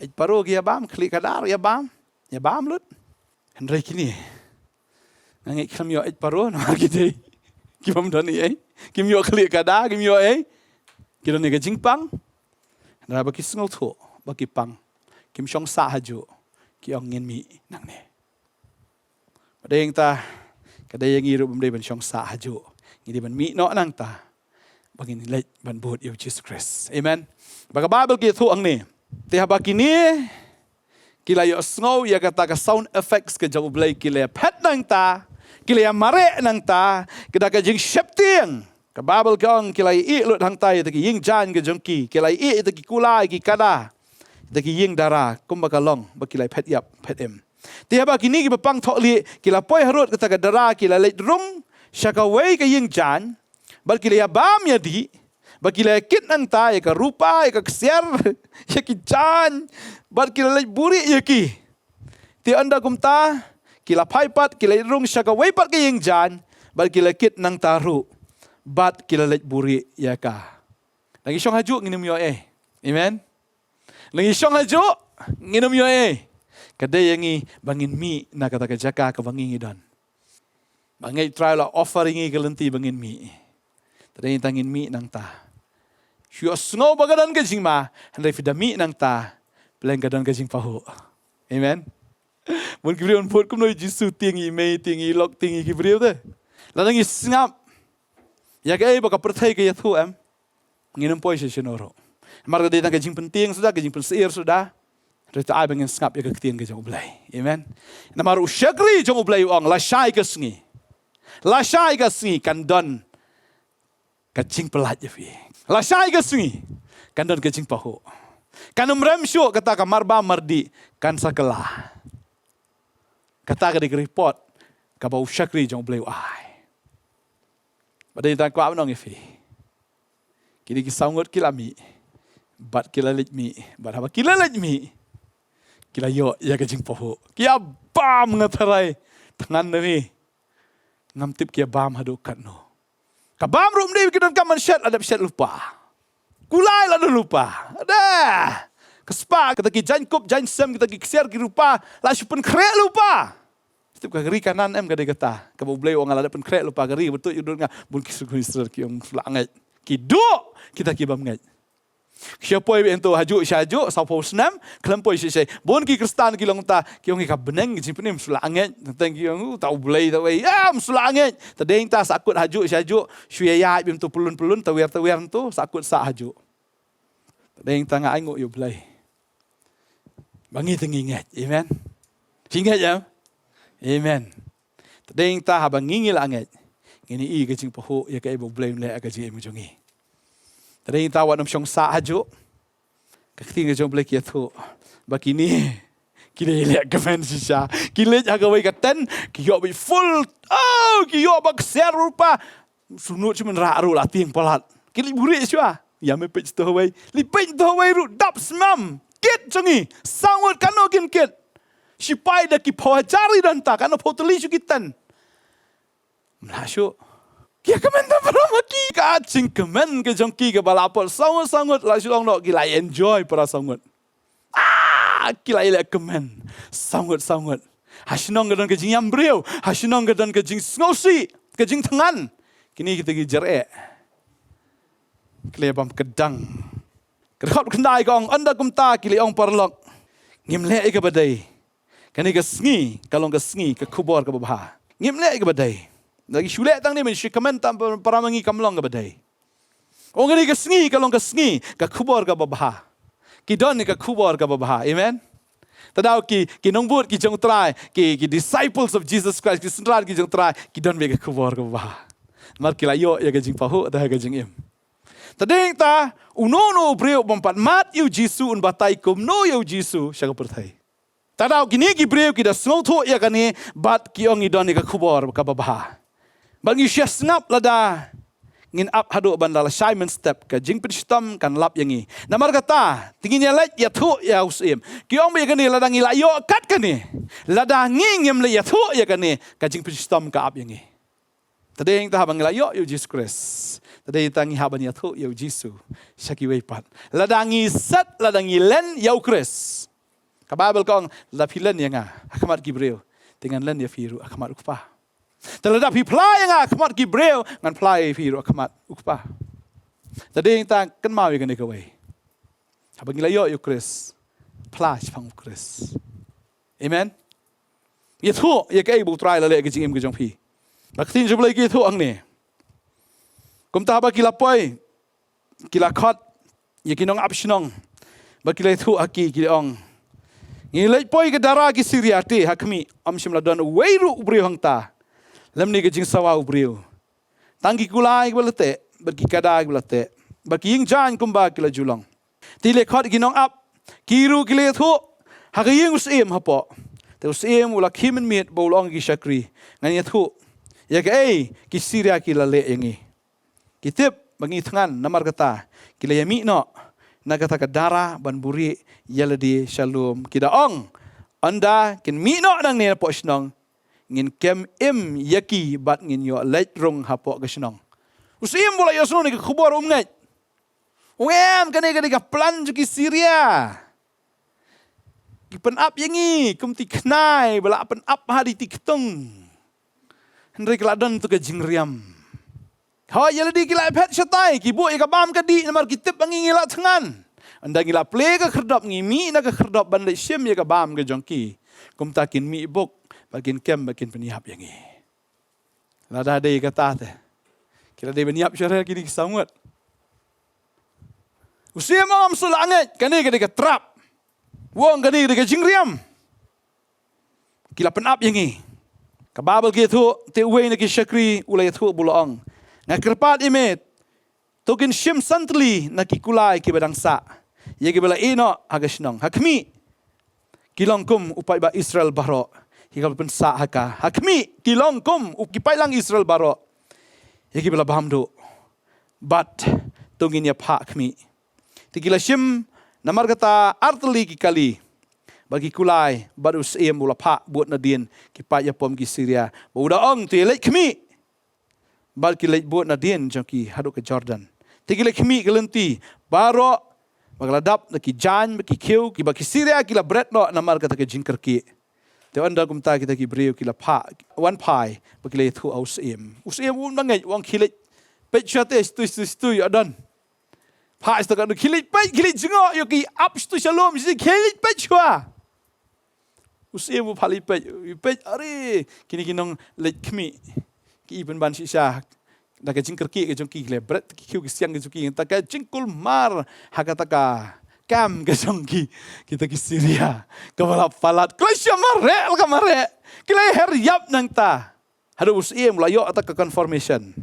Eit paro ki ïa bam, khlieh kada ruh ïa bam. Ïa bam lut. Hynrei kine, nga ngeit kim ïoh eit paro namar ki dei ki bym don ei ei. Kim ïoh khlieh kada, kim ïoh ei. Ki don ïa ka jingpang. Hynrei ba ki sngewthuh ba ki pang, kim shong sah hajuh, ki ong ngin mih nangne. Ba dei hangta, ka dei ïa ngi ruh bym dei ban shong sah hajuh. Ngi dei ban mih noh nangta ba ngin leit ban bud ïa U Jisu Khrist. Amen. Ba ka Baibl ka ïathuh hangne, te haba kine ki la ïohsngew ïa kata ka sound effects ka jong U Blei, ki la ïaphet nangta, ki la ïamareh nangta, ka da ka jingsheptieng. Ka Baibl ka ong ki la ïeh lut hangta ïa kita ki ïing jaiñ ka jong ki, ki la ïeh ïa kita ki kulai, ki kada, ïa kita ki ïing dara, kumba ka long ba ki la phet ïap phet im. Te haba kine kiba pang thohlieh ki la poi harud kata ka dara, ki la leit rung sha kawei ka ïing jaiñ, bad ki la ïa bam ïa dih, bad ki la ïa kit nangta ïa ka rupa, ïa ka ksiar, ïa ki jaiñ, bad ki la leit buhrieh ïa ki. Te ynda kumta, ki la phai pat, ki la leit rung sha kawei pat ka ïing jaiñ, bad ki la kit nangta ruh, bad ki la leit buhrieh ïa ka. Lada ngi shong hajuh ngin ym ïoh ei. Amen. Lada ngi shong hajuh ngin ym ïoh ei. Ka dei ïa ngi ba ngin mih na kata ka jaka kaba ngi ngi don. Ba ngeit Trai la offer ïa ngi ka lynti ba ngin mih. Te dei tang ngin mih nangta. Shu ïohsngew ba ka don ka jingma, hynrei phi da mih nangta, pleng ka don ka jingpahuh. Amen. Bun ki briew yn bud kumno ïa U Jisu, tieng ïa i mei, tieng ïa i lok, tieng ïa ki briew te. Lada ngi sngap ïa kaei ba ka pyrthei ka ïathuh, em, ngin ym poi sha shano ruh. Namar ka dei tang ka jingpyntieng suda, ka jingpynsyier suda. Hynrei to ai ba ngin sngap ïa ka ktien ka jong U Blei. Amen. Namar u shakri jong U Blei u ong, lashai ka sngi, lashai ka sngi kan don ka jingpyllait ïa phi. Lashai ka sngi kan don ka jingpahuh. Kan ym rem shuh kata ka marbam mardih, kan sa kylla. Kata ka dei ka report kaba u shakri jong U Blei u ai. Bad dei tang kwah ban ong ïa phi, kine ki saw ngut ki la mih, bad ki la leit mih, bad haba ki la leit mih, ki la ïoh ïa ka jingpahuh. Ki ïa bam, nga tharai, tang ngan na phi, ngam tip ki ïa bam haduh katno. Ka bam ruh ym dei ba ki donkam ban shet, la dep shet lypa. Kulai la don lypa. Dah. Ka spah, kita ki jaiñkup, jaiñsem, kita ki ksiar, ki rupa, la shu pynkhreh lypa. Tip ka ri Kanaan em ka dei kata. Kaba U Blei u ong nga la dep pynkhreh lypa ka ri, betul ïa u don nga, bun ki sngewthuh Israel ki ong shu la ngeit. Ki duh, kita ki bym ngeit. Sha poi bynta hajuh sha hajuh, sawphew snem, khlem poi shisha. Bun ki Khristan ki long ta, ki ong ka bneng ki jingpynim shu la ngeit. Tang ki ong ta U Blei ta wei. Ym shu la ngeit. Ta dei ta sahkut hajuh sha hajuh, shu ïa ïa bynta pylun pylun, tawiar tawiar tu, sahkut sah hajuh. Ta dei ta nga ai nguh ïa U Blei. Ba ngi te ngi ngeit. Amen. Phi ngeit ïa? Amen. Ta dei ta haba ngi ngi la ngeit, ngin ïohi ka jingpynhoh ïa kaei ba U Blei un leh ha ka jingim jong ngi. Ta dei ta wat nym shong sah hajuh. Ka ktien ka jong U Blei ka ïathuh ba kine ki dei leh kmen shisha. Ki leit ha kawei ka tent, ki ïoh beit full. Oh, ki ïoh bad ksiar rupa. Sumut shu mynrah ruh la tieng palat. Ki leit buhrieh shuwa. Ïa me peit to wei. Leit peit to wei ruh dap smam. Kit jong ngi. Saw ngut katno kin kit. Shipai da ki phew hajar i don ta, katno phew tylli shu ki tent. Mlah shu. Ki ïa kmen ta para ma ki ka jingkmen ka jong ki kaba la poi saw ngut saw ngut la shu long noh ki la enjoy para saw ngut. Ah, ki la ïa leh kmen. Saw ngut, saw ngut. Ha shnong ka don ka jingïam briew. Ha shnong ka don ka jingsngewsih. Ka jingthngan. Kine kita ki jer eh. Ki la bam kedang. Ka dkhot khyndai ka ong ynda kumta ki la ong paralok. Ngim leh ïa kaba dei. Kane ka sngi, ka long ka sngi, ka khubor kaba bha. Ngim leh ïa kaba dei. Lagi shu leh tang ne men shi kmen tam para ma ngi kam long kaba dei. Ong kane ka sngi, ka long ka sngi, ka khubor kaba bha. Ki don ka khubor kaba bha. Amen. Tadau ki, ki nongbud ki jong U Trai, ki, ki disciples of Jesus Christ, ki synran ki jong U Trai, ki don beit ka khubor kaba bha. Namar ki la ïoh ïa ka jingpynhoh da ka jingim. Ta dei ta, uno uno u briew bym pat mad ïa U Jisu un batai kumno ïa U Jisu sha ka pyrthei. Tadau kine ki briew ki da sngewthuh ïa kane bad ki ong ngi don ïa ka khubor kaba bha. Bad ngi sngewsih lada ngin ap haduh ban da lashai mynstep ka jingpynshitom kan lap ïa ngi. Namar kata, te ngin ïa leit ïathuh ïa u syiem. Ki ong ba ïa kane lada ngi la ïoh kat kane. Lada ngi ngim leit ïathuh ïa kane ka jingpynshitom ka ap ïa ngi. Ta dei ta haba ngi la ïoh ïa U Jisu Khrist. Ta dei ta ngi hap ban ïathuh ïa U Jisu sha kiwei pat. Lada ngi set, lada ngi len ïa U Khrist. Ka Baibl ka ong lada phi len ïa nga ha khmat ki briew, te ngan len ïa phi ruh ha khmat U Kpa. Te lada phi phla ïa nga ha khmat ki briew, ngan phla ïa phi ruh ha khmat U Kpa. Ta dei ta kynmaw ïa kane kawei. Haba ngi la ïoh ïa U Khrist, phla shaphang U Khrist. Amen. Ïathuh ïa kaei ba U Trai la leh ha ka jingim ka jong phi. Ba ka ktien jong U Blei ka ïathuh hangne. Kumta haba ki la poi, ki la khot ïa ki nongap shnong. Ba ki la ïathuh ha ki, ki la ong, ngi leit poi ka dara ki Siria te ha khmih, ym shym la don uwei ruh u briew hangta. Lymne ka jingsawa u briew. Tang ki kulai kiba la teh, bad ki kada kiba la teh, bad ki ïing jaiñ kumba ki la ju long. Te la khot ki nongap, ki ruh ki la ïathuh ha ka ïing u syiem hapoh. Te u syiem u la khie mynmiet bad u la ong ïa ki shakri, ngan ïathuh ïa kaei ki Siria ki la leh ïa ngi. Ki tip ba ngi thngan, namar kata ki la ïamih noh na kata ka dara ban buhrieh ïa lade sha lum. Ki da ong, ynda kin mih noh nangne napoh shnong, ngin kem im ïa ki bad ngin ïoh leit rung hapoh ka shnong. U syiem u la ïohsngew ïa ka khubor um ngeit. U ong, kane ka dei ka plan jong ki Siria. Ki pynap ïa ngi kum ti khnai ba la pynap ha di ti ktung. Hynrei ki la don tu ka jingriam. Hooid, ïa lade ki la phet shatai, ki buh ïa ka bam ka dih namar ki tip ba ngi ngi la thngan. Ynda ngi la plie ka khyrdop, ngi mih na ka khyrdop ban leit shim ïa ka bam ka jong ki. Kumta kin mih buk bad kin kem bad kin pynïap ïa ngi. Lada dei kata te, ki la dei ban ïap shuwa re kine ki saw ngut. U syiem um shu la ngeit, kane ka dei ka trap. U ong kane ka dei ka jingriam. Ki la pynap ïa ngi. Ka Baibl ka ïathuh, te uwei na ki shakri u la ïathuh bad u la ong, nga kyrpad ïa me, to kin shim san tylli na ki kulai kiba dang sah ïa kiba la ïeh noh ha ka shnong. Ha khmih, ki long kum u paidbah Israel baroh kiba la pynsah ha ka. Ha khmih, ki long kum u, ki paidlang Israel baroh ïa kiba la bam duh. Bad to ngin ïa phah khmih. Te ki la shim namar kata ar tylli ki kali bad ki kulai, bad u syiem u la phah bud nadien ki paid ïapom ki Siria. Bad u da ong, to ïa leit khmih. Bad ki leit bud nadien jong ki haduh ka Jordan. Te ki la khmih ka lynti baroh, ba ka la dap da ki jaiñ, ba ki khiew, kiba ki Syria ki la bret noh namar kata ka jingkyrkieh. Te ynda kumta kita ki briew ki la phah, wan phai, ba ki la ïathuh ha u syiem. U syiem um da ngeit, u ong khie leit peit shuwa te, shatei, shatei, shatei, ïoh don. Phah shatei katno, khie leit peit, khie leit jngoh, ïoh ki ap shatei sha lum, khie leit peit shuwa. U syiem u phah leit peit, u peit, are, kine ki nongleit khmih ki i pynban shisha da ka jingkyrkieh ka jong ki, ki la bret ki khiew ki siang ka jong ki, nangta ka jingkulmar ha kata ka kam ka jong ki, kita ki Syria, kaba la palat, ki la shah mareh la ka mareh, ki la her ïap nangta. Haduh u syiem u la ïoh kata ka confirmation.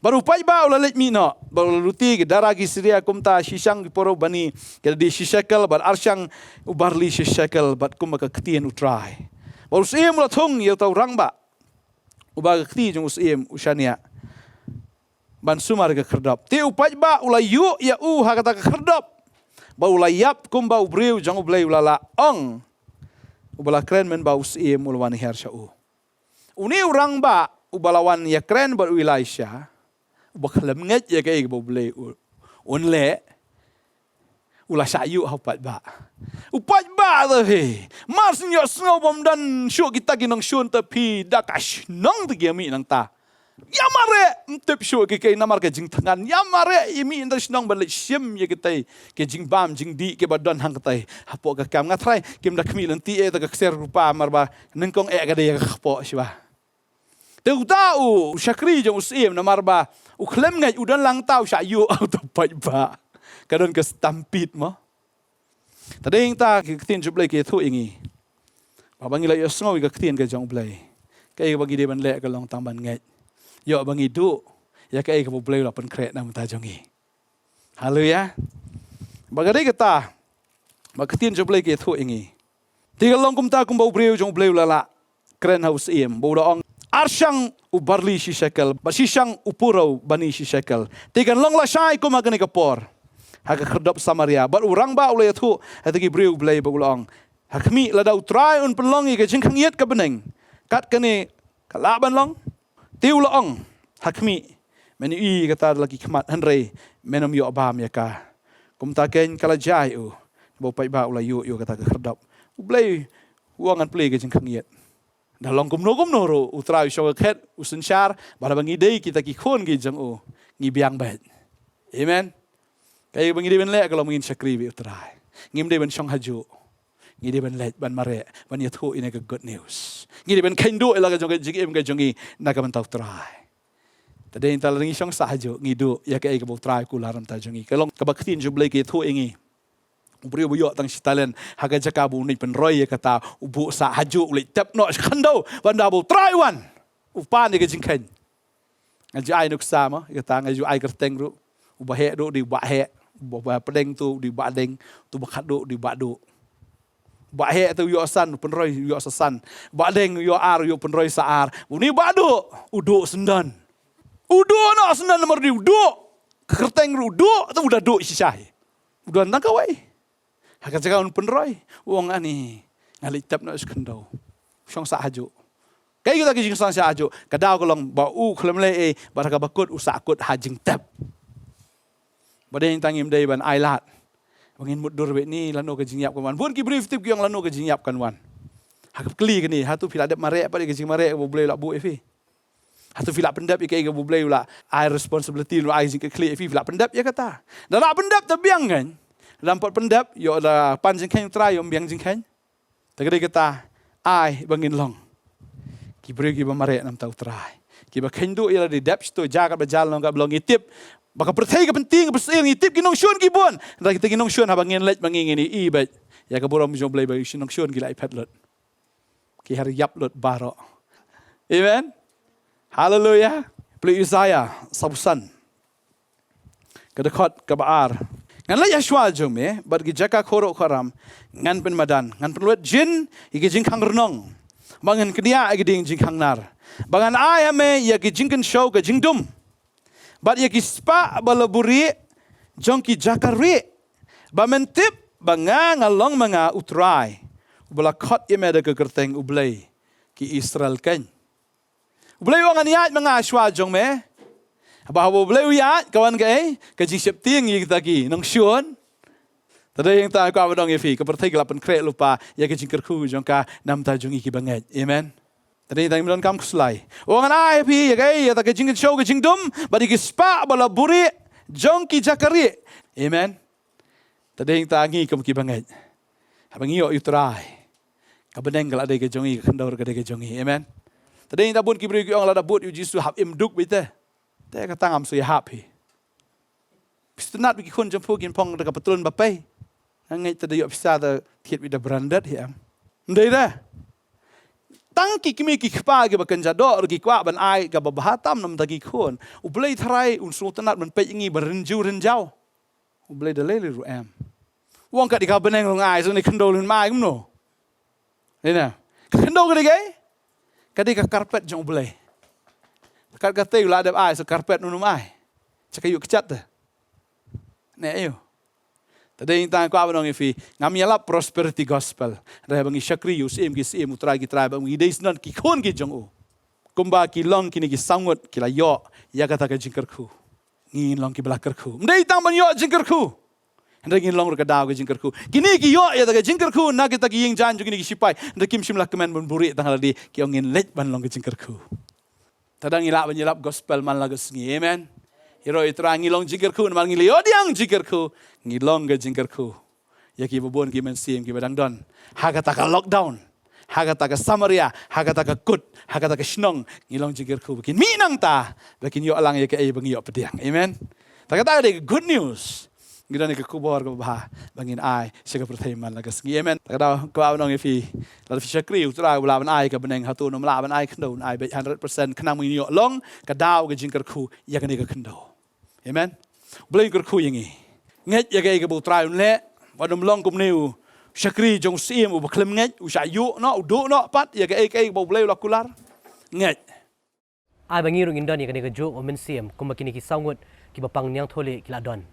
Bad u paidbah u la leit mih noh, bad u la lute ki dara ki Syria kumta, shishang ki puro bani, ki la dei shi shekel, bad arshang u barli shi shekel, bad kumba ka ktien U Trai. Bad u syiem u la thung ïa uta u rangbah, uba ka kti jong u syiem u shaniah ban sumar ïa ka khyrdop. Te u paidbah u la ïuh ïa u ha kata ka khyrdop, bad u la ïap kumba u briew jong U Blei u la lah ong, uba la kren mynba u syiem u la wan hiar sha u. Une u rangbah uba la wan ïakren bad u Elisha, uba khlem ngeit ïa kaei kaba U Blei u, un leh, u la shah ïuh ha u paidbah. U paidbah te phi, mar shu ïohsngew ba ym don shuh kita ki nongshun te phi, da ka shnong te ki ïa mih nangta. Ïa mareh, ym tip shuh kiei kiei namar ka jingthngan. Ïa mareh, ïa mih na shnong ban leit shim ïa kitai ki jingbam jingdih kiba don hangtai hapoh ka kam. Nga tharai kim da khmih lynti eh, te ka ksiar rupa, mar ba nyngkong eh ka dei ïa ka kpoh shuwa. Te uta u shakri jong u syiem, namar ba u khlem ngeit, u don lang ta, u shah ïuh ha uta u paidbah. Ka don ka stampede mo. Te dei ta ka ktien jong U Blei ka ïathuh ïa ngi, ba haba ngi la ïohsngew ïa ka ktien ka jong U Blei, kaei kaba ngi dei ban leh ka long tang ban ngeit. Ïoh ba ngi duh ïa kaei kaba U Blei u la pynkhreh na ka bynta jong ngi. Haleluya. Ba ka dei kata ba ka ktien jong U Blei ka ïathuh ïa ngi. Te ka long kumta kumba u briew jong U Blei u la lah kren ha u syiem, ba u la ong, arshang u barli shi shekel, bad shishang u puro bani shi shekel. Te kan long lashai kum ha kane ka por ha ka khyrdop Samaria. Bad u rangbah u la ïathuh ha kita ki briew U Blei, ba u la ong, ha khmih, lada U Trai un pynlong ïa ka jingkhang ïit ka bneng, kat kane ka lah ban long? Te u la ong, ha khmih, men ïohi ïa kata da la ki khmat, hynrei men ym ïoh bam ïa ka. Kumta keiñ ka la jia ïa u, ba u paidbah u la ïuh ïa kata ka khyrdop. U Blei u ong, ngan plie ïa ka jingkhang ïit. Da long kumno kumno ruh, U Trai u shong khet, u synshar, bad haba ngi dei kita ki khun ki jong u, ngi biang beit. Amen. Kaei ba ngi dei ban leh ka long ba ngin shakri bad U Trai. Ngim dei ban shong hajuh. Ngi dei ban leit ban mareh, ban ïathuh ïa kane ka good news. Ngi dei ban kheiñ duh ïa la ka jong ka jingim ka jong ngi na ka bynta U Trai. Te dei, tang lada ngi shong sah hajuh, ngi duh ïa kaei kaba U Trai u kular na ka bynta jong ngi. Ka long kaba ka ktien jong U Blei ka ïathuh ïa ngi. U briew ba ïoh tang shi talent, ha ka jaka ba un leit pynroi ïa kata, u buh sah hajuh, u leit tep noh shi khyndew, ban da ba U Trai u wan, u pan ïa ka jingkheiñ. Nga ju ai nuksa mo, ïa kata nga ju ai kyrteng ruh. Uba heh duh u dei u Bah Heh, uba, uba pdeng tu u dei u Bah Deng, utu uba khatduh u dei u Bah Duh. Bah Heh te u ïoh san, u pynroi, u ïoh sa san. Bah Deng u ïoh ar, u ïoh pynroi sa ar. Une u Bah Duh, u duh syndon. U duh noh syndon namar u dei u duh. Ka kyrteng ruh u duh, te u da duh shisha hi. U don tang kawei. Ha ka jaka un pynroi, u ong, ani, nga leit tep noh shi khyndew. Shong sah hajuh. Kaei kata ki jingshong sah hajuh? Ka daw ka long ba u khlem leh ei, bad ha kaba kut u sah kut ha jingtep. Ba dei tang ngim dei ban ailad. Ba ngin mutdur beit, ni lano ka jingïap kan wan. Bun ki briew phi tip ki ong lano ka jingïap kan wan. Ha ka kylli kane, hato phi la dep mareh pat ïa ka jingmareh kaba U Blei u la buh ïa phi? Hato phi la pyndep ïa kaei kaba U Blei u la ai responsibility, u la ai jingkitkhlieh ïa phi, phi la pyndep ïa kata? Da la pyndep te biang kan. Lada ym pat pyndep, ïoh da pan jingkheiñ U Trai, ïoh ym biang jingkheiñ. Te ka dei kata, ai ba ngin long ki briew kiba mareh na ka bynta U Trai. Kiba kheiñ duh ïa lade, dep shito, jia katba jia, long katba long, ngi tip ba ka pyrthei ka pyntieng, ka pyrthei, ngi tip ki nongshun ki bun. Hynrei kita ki nongshun, haba ngin leit ma ngi, ngin ïohi beit ïa ka burom jong U Blei ba ki nongshun ki la ïaphet lut. Ki her ïap lut baroh. Amen. Haleluya. Plie Isaïah saphew san, ka dkhot kaba ar. Ngan leit ha shuwa jong me, bad ki jaka khuruh khuram ngan pynmadan. Ngan pynwit jin ïa ki jingkhang rnong, bad ngan kdiah ïa ki dieng jingkhang nar, bad ngan ai ha me ïa ki jingkynshew ka jingdum, bad ïa ki spah ba la buhrieh jong ki jaka rieh, ba men tip ba nga, nga long ma nga U Trai, uba la khot ïa me da ka kyrteng U Blei ki Israel keiñ. U Blei u ong, ngan ïaid ma nga ha shuwa jong me, Haba haba U Blei u ïaid ka wan kaei? Ka jingsheptieng ïa kita ki nongshun. Te dei hangta nga kwah ban ong ïa phi, ka pyrthei ka la pynkhreh lypa ïa ka jingkyrkhu jong ka na ka bynta jong ngi kiba ngeit. Amen. Te dei hangta ngim donkam khuslai. Ong ngan ai ïa phi ïa kaei? Ïa kata ka jingkynshew ka jingdum bad ïa ki spah ba la buhrieh jong ki jaka rieh. Amen. Te dei hangta ngi kum kiba ngeit, haba ngi ïoh ïa U Trai, ka bneng ka la dei ka jong ngi, ka khyndew ka dei ka jong ngi. Amen. Te dei hangta bun ki briew ki ong lada bud ïa U Jisu hap im duk beit te. Te kata ngam shu ïahap hi. Phi sngewtynnat ba ki khun jong phi kin phong da ka patlun ba pei? Nga ngeit te da ïoh pisa te thied beit da branded hi em. Ym dei de. Tang ki kmie ki kpa kiba kynja doh ruh ki kwah ban ai kaba bha tam na bynta ki khun. U Blei tharai un sngewtynnat ban peit ïa ngi ba rynjiew rynjaw? U Blei da lei lei ruh em. U ong kat ïa ka bneng ruh nga ai, sa ne khyndew lei ma ai kumno? Dei na. Ka khyndew ka dei kaei? Ka dei ka carpet jong U Blei. Kat katei u la dep ai sa carpet, un ym ai? Sa ka ïuh kjat te. Ne aïu? Te dei hangta nga kwah ban ong ïa phi, ngam ïalap prosperity gospel. Hynrei haba ngi shakri ïa U Syiem ki syiem, U Trai ki trai, ba ngi dei syndon ki khun ki jong U. Kumba ki long kine ki saw ngut ki la ïoh ïa kata ka jingkyrkhu, ngin long kiba la kyrkhu. Ym dei tang ban ïoh jingkyrkhu, hynrei ngin long ruh ka daw ka jingkyrkhu. Kine ki ïoh ïa kata ka jingkyrkhu na kita ki ïing jaiñ jong kine ki sipai, hynrei kim shym la kmen ban buhrieh tang ha lade, ki ong ngin leit ban long ka jingkyrkhu. Te da ngi lah ban ïalap gospel man la ka sngi. Amen. Ïaroh ïa U Trai, ngi long jingkyrkhu namar ngi la ïoh diang jingkyrkhu. Ngi long ka jingkyrkhu ïa kiba bun ki mynsiem kiba dang don ha kata ka lockdown, ha kata ka Samaria, ha kata ka kut, ha kata ka shnong. Ngi long jingkyrkhu ba kin mih nangta, ba kin ïoh lang ïa kaei ba ngi ïoh pdiang. Amen. Te kata ka dei ka good news. Ngi don ïa ka khubor kaba bha ba ngin ai sha ka pyrthei man la ka sngi. Amen. Te ka daw ka ba ban ong ïa phi, lada phi shakri ïa U Trai uba lah ban ai ka bneng, hato un ym lah ban ai khyndew, un ai beit hundred percent khnang ba ngin ïoh long ka daw ka jingkyrkhu ïa kane ka khyndew. Amen. U Blei un kyrkhu ïa ngi. Ngeit ïa kaei kaba U Trai un leh. Wat nym long kumne u shakri jong u syiem uba khlem ngeit, u shah ïuh noh, u duh noh pat ïa kaei kaei kaba U Blei u la kular. Ngeit. Ai ba ngi ruh ngin don ïa kane kajuh ka mynsiem kumba kine ki saw ngut kiba pang niangthohlieh ki la don.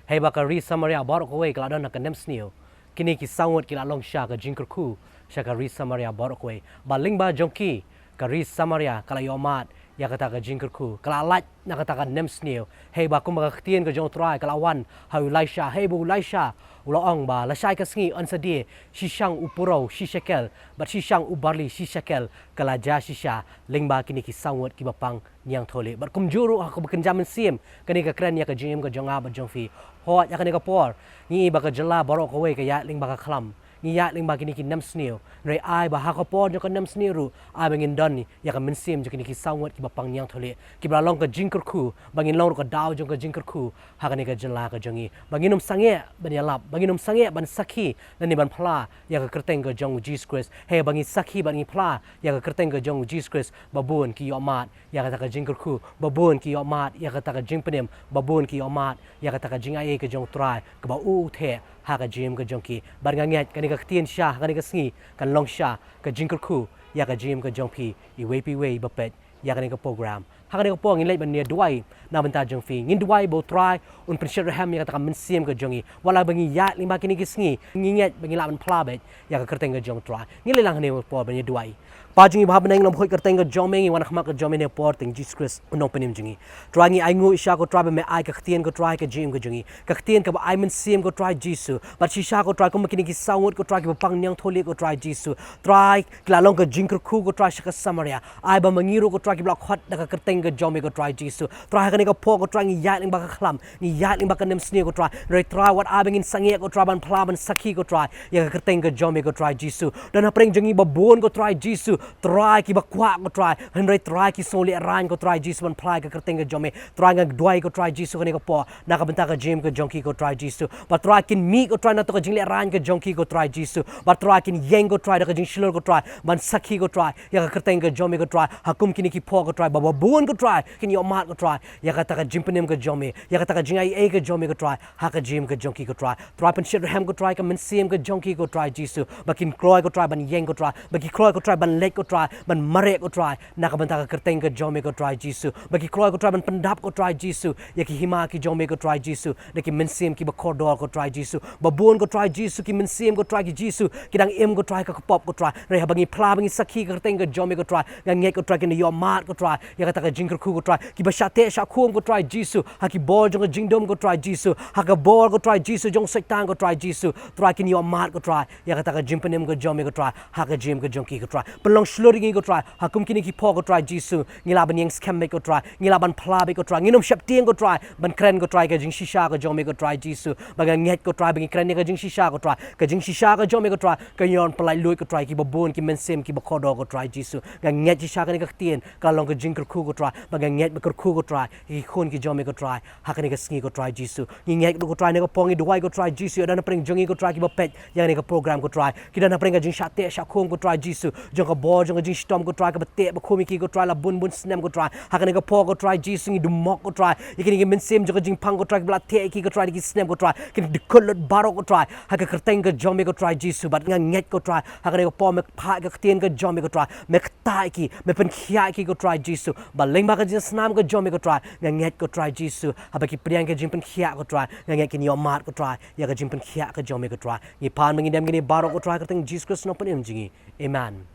Hei ba ka ri Samaria baroh kawei ka la don ha ka nemsniew, kine ki saw ngut ki la long sha ka jingkyrkhu sha ka ri Samaria baroh kawei. Ba lyngba jong ki ka ri Samaria ka la ïohmad ïa kata ka jingkyrkhu, ka la lait na kata ka nemsniew. Hei ba kumba ka ktien ka jong U Trai ka la wan ha u Elaisha, hei ba u Elaisha u la ong ba lashai ka sngi yn sa die shishang u puraw shi shekel bad shishang u barli shi shekel, ka la jia shisha lyngba kine ki saw ngut kiba pang niangthohlieh. Bad kumjuh ruh ha kaba kynja mynsiem, kane ka kren ïa ka jingim ka jong nga bad jong phi. Hooid, ha kane ka por ngi i ba ka jylla baroh kawei ka ïaid lyngba ka khlam, ngi ïaid lyngba kine ki nemsniew. Hynrei ai ba ha ka por jong ka nemsniew ruh ai ba ngin don ïa ka mynsiem jong kine ki saw ngut kiba pang niangthohlieh, kiba la long ka jingkyrkhu, ba ngin long ruh ka daw jong ka jingkyrkhu ha kane ka jylla ka jong ngi. Ba ngin ym sangeh ban ïalap, ba ngin ym sangeh ban sakhi lane ban phla ïa ka kyrteng ka jong U Jisu Khrist. Hei ba ngi sakhi bad ngi phla ïa ka kyrteng ka jong U Jisu Khrist, ba bun ki ïohmad ïa kata ka jingkyrkhu, ba bun ki ïohmad ïa kata ka jingpynim, ba bun ki ïohmad ïa kata ka jingaiei ka jong U Trai kaba u u theh ha ka jingim ka jong ki. Bad nga ngeit kane ka ktien sha ha kane ka sngi kan long sha ka jingkyrkhu ïa ka jingim ka jong phi iwei pa iwei ba peit ïa kane ka program. Ha kane ka por ngin leit ban ïa duwai na bynta jong phi. Ngin duwai ba U Trai un pynshitrhem ïa kata ka mynsiem ka jong ngi. Wat la ba ngi ïaid lyngba kine ki sngi, ngi ngeit ba ngi lah ban phla beit ïa ka kyrteng ka jong U Trai. Ngin leit lang ha kane ka por ban ïa duwai. Kpa jong ngi ba ha bneng, long bakhuid ka kyrteng ka jong me, ngi wan ha khmat ka jong me ha kane ka por, tang Jisu Khrist U Nongpynim jong ngi. Trai ngi ainguh shisha ko Trai ba me ai ka ktien ko Trai ka jingim ka jong ngi. Ka ktien kaba ai mynsiem ko Trai Jisu. Bad shisha ko Trai kumba kine ki saw ngut ko Trai kiba pang niangthohlieh ko Trai Jisu. Trai ki la long ka jingkyrkhu ko Trai sha ka Samaria. Ai ba ma ngi ruh ko Trai kiba la khot da ka kyrteng ka jong me ko Trai Jisu. Trai ha kane ka por ko Trai ngi ïaid lyngba ka khlam, ngi ïaid lyngba ka nemsniew ko Trai. Hynrei Trai wat ai ba ngin sangeh ko Trai ban phla ban sakhi ko Trai ïa ka kyrteng ka jong me ko Trai Jisu. Don hapdeng jong ngi ba bun ko Trai Jisu, Trai kiba kwah ko Trai, hynrei Trai ki sngewlehrain ko Trai Jisu ban phla ïa ka kyrteng ka jong me. Trai nga duwai ko Trai Jisu kane ka por na ka bynta ka jingim ka jong ki ko Trai Jisu. Ba Trai kin mih ko Trai na to ka jinglehrain ka jong ki ko Trai Jisu. Ba Trai kin ïeng ko Trai da ka jingshlur ko Trai ban sakhi ko Trai ïa ka kyrteng ka jong me ko Trai. Ha kum kine ki por ko Trai ba ba bun ko Trai kin ïohmad ko Trai ïa kata ka jingpynim ka jong me, ïa kata ka jingaiei ka jong me ko Trai ha ka jingim ka jong ki ko Trai. Trai pynshitrhem ko Trai ka mynsiem ka jong ki ko Trai Jisu. Ba kin kloi ko Trai ban ïeng ko Trai, ba ki kloi ko Trai ban leit ko Trai, ban mareh ko Trai na ka bynta ka kyrteng ka jong me ko Trai Jisu. Ba ki kloi ko Trai ban pyndap ko Trai Jisu ïa ki hima ki jong me ko Trai Jisu da ki mynsiem kiba kordor ko Trai Jisu. Ba bun ko Trai Jisu ki mynsiem ko Trai ki Jisu ki dang im ko Trai ka kpoh ko Trai. Hynrei haba ngi phla ba ngi sakhi ka kyrteng ka jong me ko Trai, nga ngeit ko Trai kin ïohmad mad ko Trai ïa kata ka jingkyrkhu ko Trai, kiba shah teh shah khum ko Trai Jisu ha ki bor jong ka jingdum ko Trai Jisu, ha ka bor ko Trai Jisu jong Soitan ko Trai Jisu. Trai kin ïoh mad ko Trai ïa kata ka jingpynim ka jong me ko Trai ha ka jingim ka jong ki ko Trai. Pynlong shlur ïa ngi ko Trai ha kum kine ki por ko Trai Jisu, ngi lah ban ïeng skhem beit ko Trai, ngi lah ban phla beit ko Trai, ngin ym sheptieng ko Trai ban kren ko Trai ka jingshisha ka jong me ko Trai Jisu. Ba nga ngeit ko Trai ba ngi kren ïa ka jingshisha ko Trai, ka jingshisha ka jong me ko Trai ka ïoh pynlait luid ko Trai kiba bun ki mynsiem kiba kordor ko Trai Jisu. Nga ngeit shisha kane ka ktien ka long ka jingkyrkhu ko Trai, ba nga ngeit ba kyrkhu ko Trai ïa ki khun ki jong me ko Trai ha kane ka sngi ko Trai Jisu. Ngi ngeit ko Trai ne ka por ngi duwai ko Trai Jisu, ïa don na pdeng jong ngi ko Trai kiba peit ïa kane ka program ko Trai, ki don na pdeng ka jingshah teh shah khum ko Trai Jisu jong ka bor jong ka jingshitom ko Trai, kaba teh ba khum ïa ki ko Trai la bun bun snem ko Trai. Ha kane ka por ko Trai Jisu ngi dumok ko Trai ïa kine ki mynsiem jong ka jingpang ko Trai, kiba la teh ïa ki ko Trai da ki snem ko Trai, kin dkhot lut baroh ko Trai ha ka kyrteng ka jong me ko Trai Jisu. Bad nga ngeit ko Trai ha kane ka por me phah ka ktien ka jong me ko Trai, me ktah ïa ki, me pynkhiah ïa ki ko Trai Jisu. Ba lyngba ka jingsnam ka jong me ko Trai, nga ngeit ko Trai Jisu, haba ki pdiang ka jingpynkhiah ko Trai, nga ngeit kin ïoh mad ko Trai ïa ka jingpynkhiah ka jong me ko Trai. Ngi pan ba ngi dem kine baroh ko Trai ha ka kyrteng Jisu Khrist nongpynim jong ngi. Amen.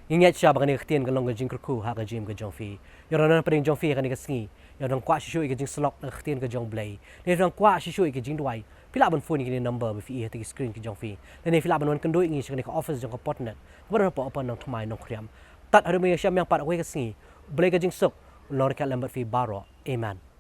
Ngi ngeit shisha ba kane ka ktien ka long ka jingkyrkhu ha ka jingim ka jong phi. Ïa don na pdeng jong phi ha kane ka sngi, ïa don kwah shisha ïa ka jingsyllok na ka ktien ka jong Blei, ne don kwah shisha ïa ka jingduwai, phi lah ban phone ïa kine number ba phi i ha ki screen ki jong phi, lane phi lah ban wan kynduh ïa ngi sha kane ka office jong ka Potnet kaba don hapoh Upper Nongthymmai Nongkrem. Tad haduh mynne sha mynmiang pat ha kawei ka sngi, Blei ka jingsuk un long ryngkat lem bad phi baroh. Amen.